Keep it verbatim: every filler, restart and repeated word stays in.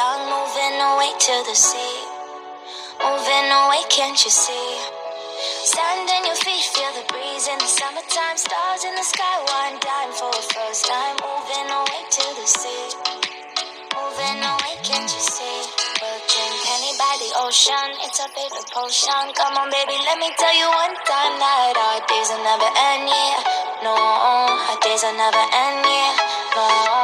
I'm moving away to the sea. Moving away, can't you see? Sand in your feet, feel the breeze in the summertime. Stars in the sky, one dime for the first time. Moving away to the sea. Moving away, can't you see? We'll drink honey by the ocean. It's our favorite potion. Come on, baby, let me tell you one time that our days will never end, yeah. No, our days will never end, yeah. No.